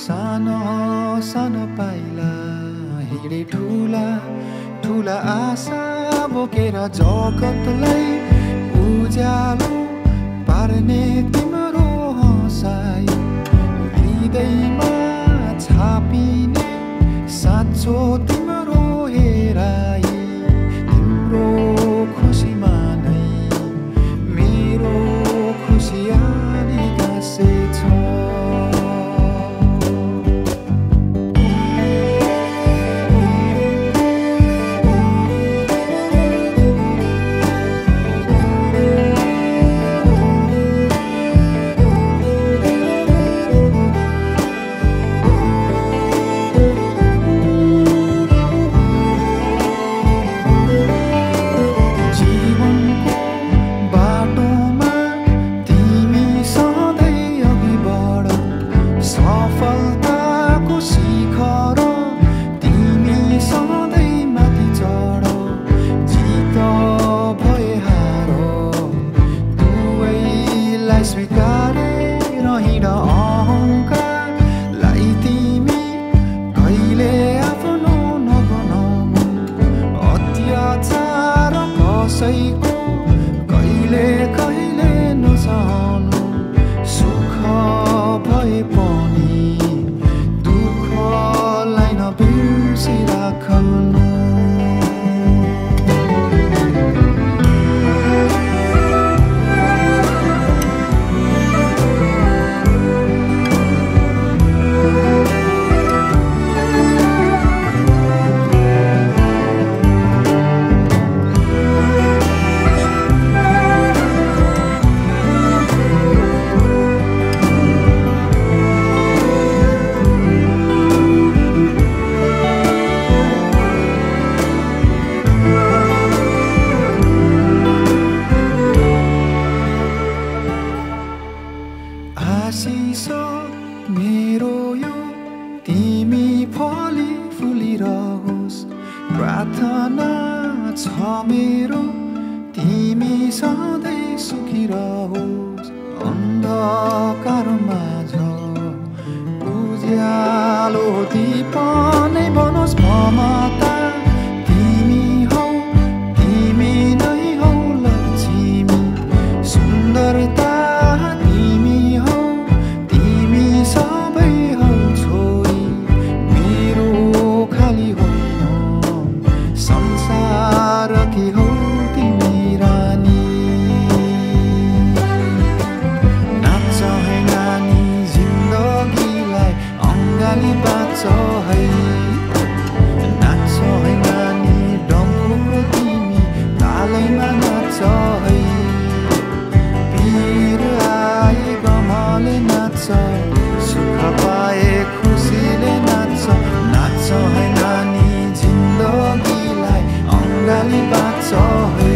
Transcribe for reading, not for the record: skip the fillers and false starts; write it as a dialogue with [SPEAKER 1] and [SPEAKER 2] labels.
[SPEAKER 1] सानो सानो पाइला हिँडे ठुला ठुला आशा बोकेर जगतलाई उज्यालो पार्ने तिम्रो हँसाइ हृदयमा छापिने साँचो तिम्रो हेराइ तिम्रो खुसीमा नै मेरो खुसी आनी गाँसेछ स्वीकारेर हिँड अहङ्कारलाई तिमी कहिले आफ्नो नबनाउनु अत्याचार कसैको कहिले कहिले नसहनु सुख भए पनि दुःखलाई नबिर्सिराख्नु आशिष मेरो यो तिमी फली फुलिरहोस् प्रार्थना छ मेरो तिमी सधैँ सुखिरहोस् अन्धकारमाझ उज्यालो दीप नै बनोस् ममता तिमी हौ तिमी नै हौ लक्ष्मी सुन्दरता नाच है नानी डम्फुको तिमी तालैमा नाच है पीर आए गमले नाच सुख पाए खुसीले नाच है नानी जिन्दगीलाई अङ्गाली बाँच है